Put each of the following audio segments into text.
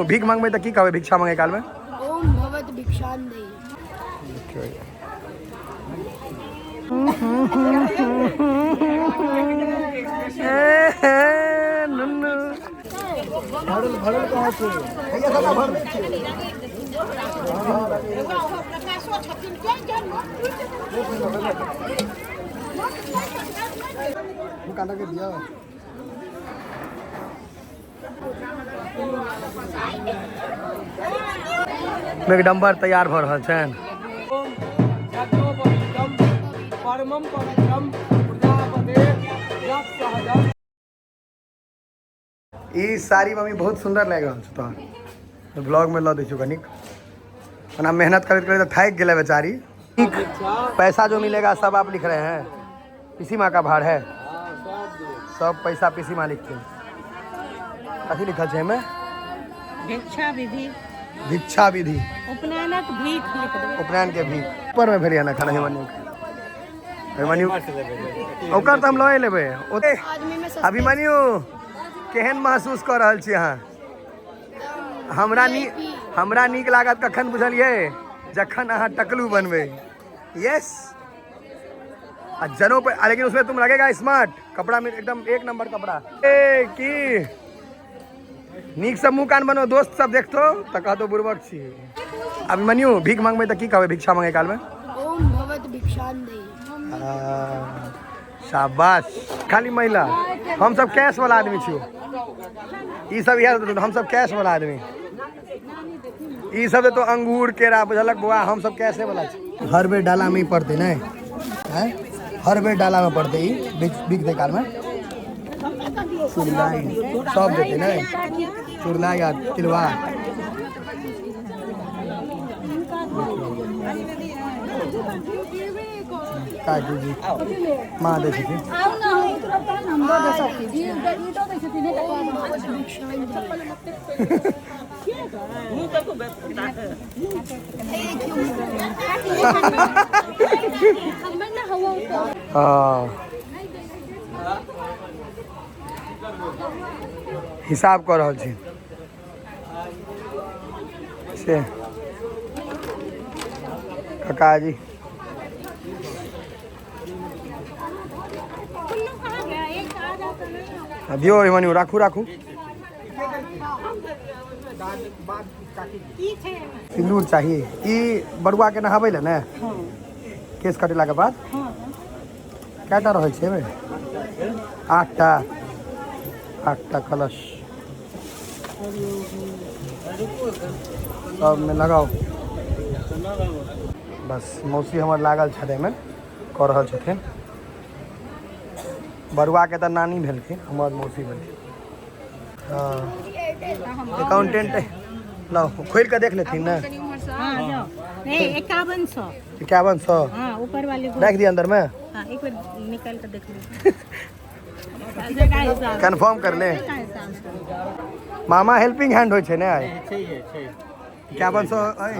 भीख मंगबै तऽ की कहबै भिक्षा मंगै कालमे? ओम भवत भिक्षां देहि। नुन्नू भरल भरल कहाँ छै? भैया सबटा भरले छै। काटा के दिया। मेघडम्बर तैयार भऽ रहल छनि। ई साड़ी मम्मी बहुत सुंदर लागि रहल छै तोहर। ब्लॉग में लऽ दै छियौ कनिक। ओना मेहनत करैत करैत थाकि गेलै बेचारी। पैसा जो मिलेगा सब आप लिख रहे हैं। पीसी माँ का भार है। सब पैसा पीसी माँ लिखथिन। कथी लिखल छै एहिमे? भिक्षा विधि। भिक्षा विधि। उपनयनक भीख लिख देबै। उपनयन के भीख। ऊपर में भेलै ने खाना अभिमन्यु के। अभिमन्यु ओकर तऽ हम लए लेबै। ओते अभिमन्यु केहन महसूस कऽ रहल छी अहाँ? हमरा नी हमरा नीक लागत कखन बुझलियै? जखन अहाँ टकलू बनबै। यस। आ जनो पे, लेकिन उसमें तुम लगेगा स्मार्ट। कपड़ा में एकदम एक नंबर कपड़ा। ए की नीक से मुंह कान बनो, दोस्त सब देखतो तऽ कहतो बुड़बक छी। अभिमन्यु भीख मंगबै तऽ की कहबै भिक्षा मंगै कालमे? ओम भवत भिक्षां देहि। शाबाश। खाली महिला, हम सब कैश वाला आदमी छियो। ई सब इएह, हम सब कैश वाला आदमी। ई सब तो अंगूर केरा बुझलक बौआ, हम सब कैशे वाला छी। हर बेर डाला में ही पड़ते ने हैं, हर बेर डाला में पड़ते ई बिक दे काल में। चुरलाई सब देते ने, चुरलाई आ तिलवा। काकी जी माँ दै छथिन। हाँ हिसाब कऽ रहल छी से काकाजी। दियौ अभिमन्यु, राखू राखू। सिन्दूर चाही। ई बरुआ के नहाबै लए ने, केस कटेला के बाद। कएटा रहै छै एहिमे? 8टा। 8टा कलश सबमे लगाउ। बस मौसी हमर लागल छथि एहिमे, कऽ रहल छथिन। बरुआ के तऽ नानी भेलखिन, हमर मौसी भेलखिन। हँ अकाउंटेंट लाओ, खोल के देख लेथिन ने। 5100। 5100। हाँ, ऊपर वाले को रख दिया अंदर में। हाँ, एक बार निकाल कर देख लो। कंफर्म कर ले। मामा हेल्पिंग हैंड होइ छै ने आइ। 5100 अइ।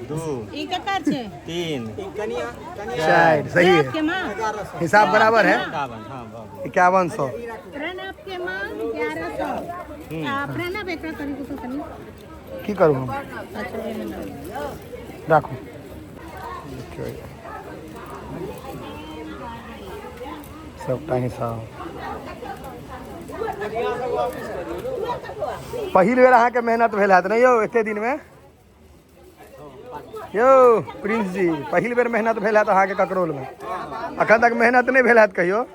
2 ई कता छै? 3 4 सही है, के माँ हिसाब बराबर है। 51। हाँ बाबू 5100। प्रणब के माँ 1100। आ प्रणब एकरा करी तो तनी की करू हम? राखू। सबटा हिसाब। पहिल बेर अहाँके मेहनत भेल हैत ने यौ एते दिनमे? यौ प्रिंस जी, पहिल बेर मेहनत भेल हैत अहाँके ककरोलमे? अखन तक मेहनत नहि भेल हैत कहियो?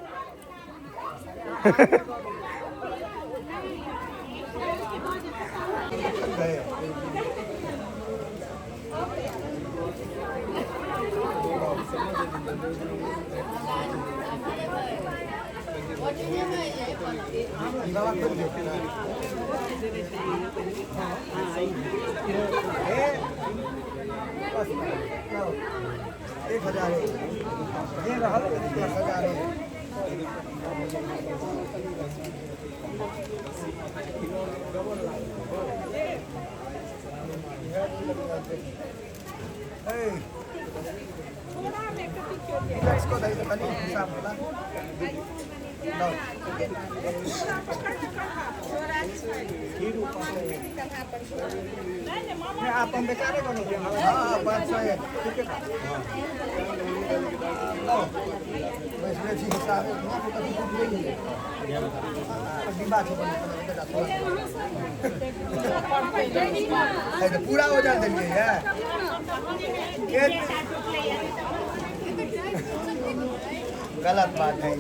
1000 ये रहल 1000। हाँ 501। पूरा वजन देलियै है। गलत बात है।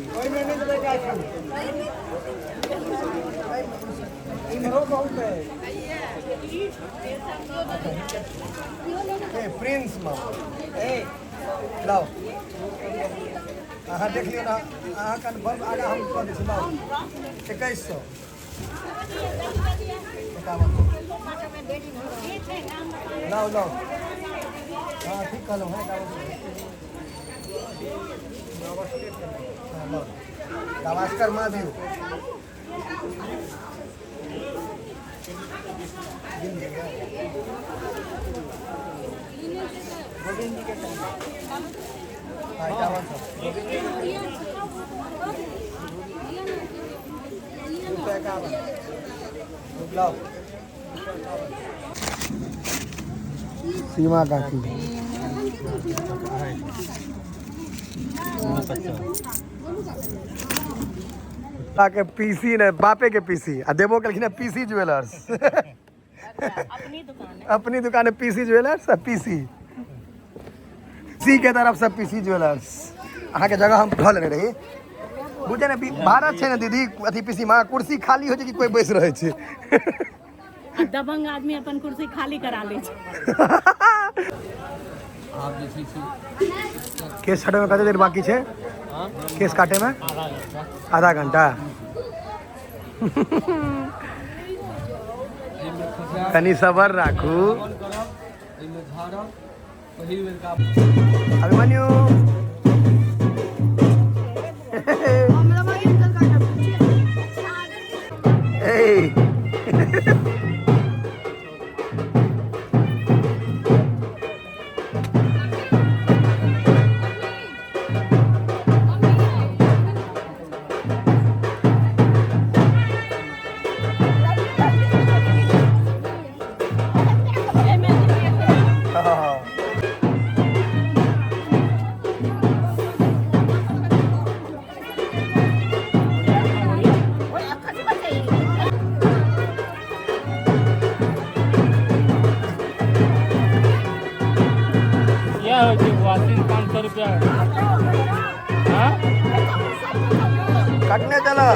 ए प्रिंस मामा लाओ, अहाँ देख लियौ ने, अहाँ कन्फर्म आगा हम कऽ दै छी। लाओ 2151। लाओ लाओ, हाँ ठीक कहलहुँ हँ, 51। हाँ लाओ, गावस्कर माँ दियौ। हाँ 5100। 251। लाओ सीमा काकी के पीसी ने बापे के पीसी आ देबो केलखिन है पीसी ज्वेलर्स। अपनी दुकान है पीसी ज्वेलर्स आ पीसी सी के तरफ से पीसी ज्वेलर्स। अहाँ के जगह हम धऽ लेने रही, बुझे ने भारत छै ने दीदी, अथी पीसी माँ कुर्सी खाली हो छै कि कोई बैस रहै छै। दबंग आदमी अपन कुर्सी खाली करा ले छै। केस काटे में कते देर बाकी छै? केस काटे में आधा घंटा। कनी सबर राखू। अभिमन्यु 500 रुपया कटने चला।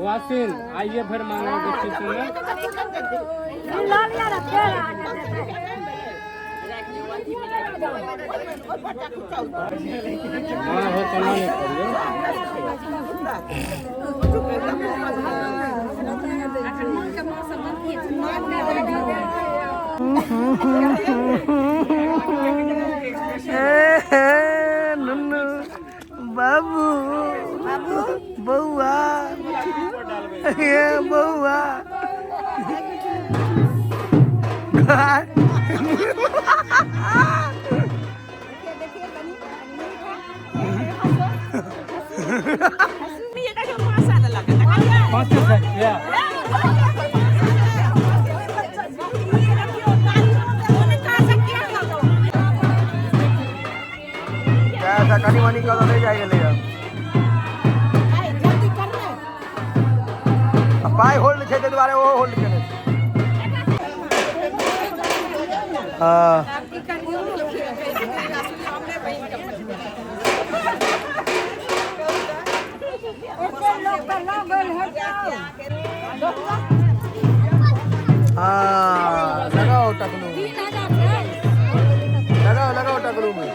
वासिन आइए फिर मांगो। बाबू बउआ ये बउआ कनी मनी कऽ ले जाइ गेलै। पाइ होल्ड छै ताहि दुआरे ओहो होल्ड केने छै। हाँ हाँ लगाओ टकलू, लगाओ लगाओ टकलू में।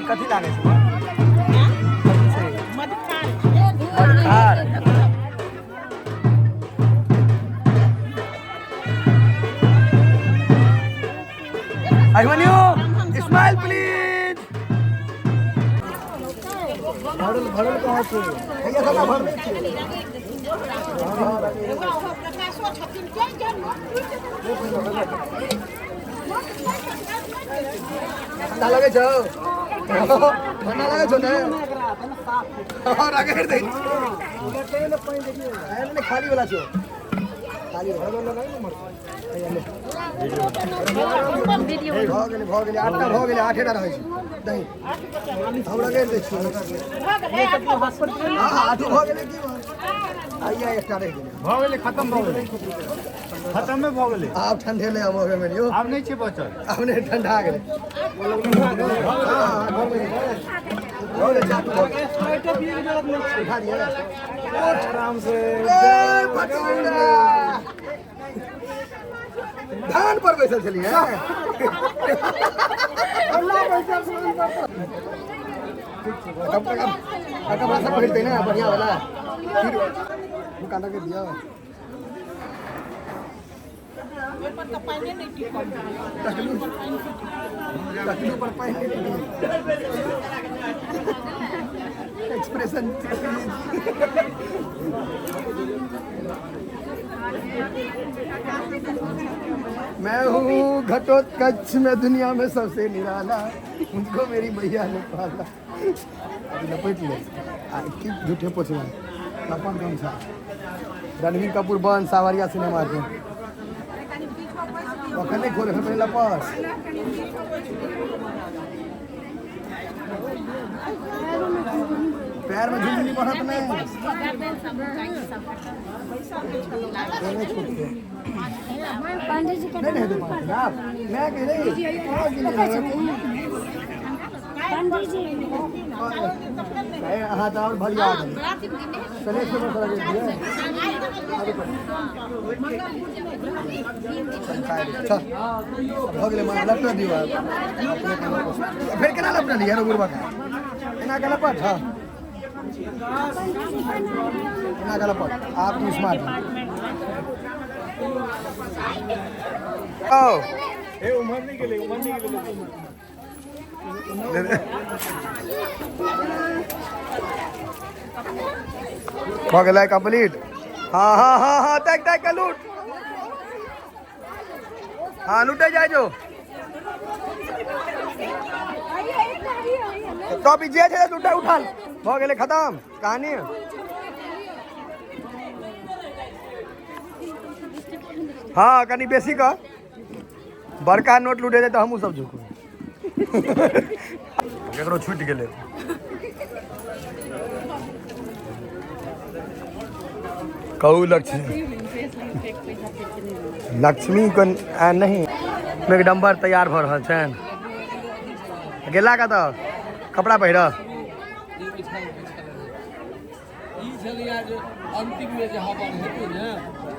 कथी लागै छै? मधखार। Abhimanyu smile please. भरल भरल कहाँ छै? भैया सबटा भरले छै। ठंडा लगै छौ? ठंडा लगै छौ ने? हँ, रगड़ि दै छियै। एहन खाली वाला छौ, खाली भऽ गेलै, भऽ गेलै। आठटा भऽ गेलै, आठेटा रहै छै दही। हम रगड़ि दै छियै। हँ, आठो भऽ गेलै की? आइया एकटा रहि गेलै। भऽ गेलै, खतम भऽ गेलै, खतमे भऽ गेलै। आब ठंडे आब गेलै यौ। आब नहि छै बचल। आब नहि, ठंडा गेलै। हँ, भऽ गेलै, भऽ गेलै, चाटू भऽ गेलै। उठा दिअ। आराम से। ए, बटुरा! धान पर बैसल छलियै? कपड़ा कपड़ा सब पहिरतै ने बढ़िया वाला। फिर दुकान के दिअ। टकलू टकलू पर पानि नहि टिकलै। एक्सप्रेशन। मैं हूँ घटोत्कच में दुनिया में सबसे निराला, मुझको मेरी भैया ने पाला। अभी लपेट ले आ की झूठे पोछवा अपन गमछा। रणबीर कपूर बन सावरिया सिनेमा के। अखन नहि खोले, पहिले लपट। पैर में झुंझुनी बढ़त नहीं, नहीं छूटते। पंडित जी के नहीं नहीं, तो आप मैं कह रही पंडित जी। अहाँ तऽ आओर बढ़िया गेलै। सलेश के बस लगे दिए। चल, भऽ गेलै। माँ लपटा दियौ आब। फेर केना लपटा लियै रे बुढ़बा के? एना के लपट। हँ, एना के लपट। आब तू स्मार्ट आओ। ए, उम्हर नहि गेलै, उम्हर नहि गेलै। भऽ गेलै कंप्लीट। हाँ हाँ हाँ हाँ, ताकि ताकि के लूट। हाँ, लूटे जाए जो टॉपी जे छै, लूटे उठल। भऽ गेलै, खतम कहानी। हाँ, कनि बेसी कऽ बड़का नोट लूटे तऽ हमहूँ सब झुकबै। केकरो छूटि गेलै? कहू लक्ष्मी, लक्ष्मी को आ नहीं। मेघडम्बर तैयार भऽ रहल छनि। गेला कतऽ कपड़ा पहिर? ई छलैया जे अंतिम में जे हवन हेतै ने,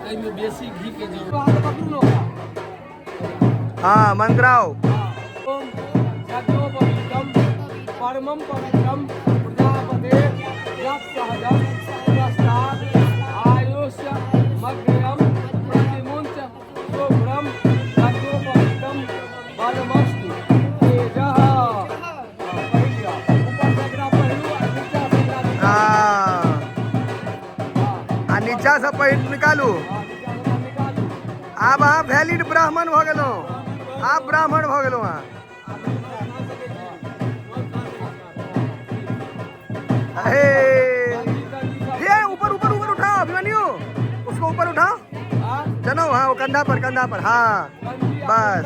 ताहिमे बेसी घी के जरूरत। पकड़ू ने ओकरा। हाँ, मंत्राओ। ओम यज्ञोपवीतम परमं पवित्रम प्रजापते यत् सहजं पुरस्तात् आयुष्य मग्र्यं प्रतिमुञ्च शुभ्रं यज्ञोपवीतं बलमस्तु तेजः। पहिर लिअ। ऊपर से एकरा पहिरू आ नीचा से एकरा निकालू। हाँ, आ नीचा से पहिर निकालू। हाँ, नीचा से एकरा निकालू। आब अहाँ वैलिड ब्राह्मण भऽ गेलहुँ। आब ब्राह्मण भऽ गेलहुँ अहाँ। अहे ये, ऊपर ऊपर ऊपर उठाओ अभिमन्यु, उसको ऊपर उठाओ। हाँ। चलो, हाँ, वो कंधा पर, कंधा पर। हाँ, बस।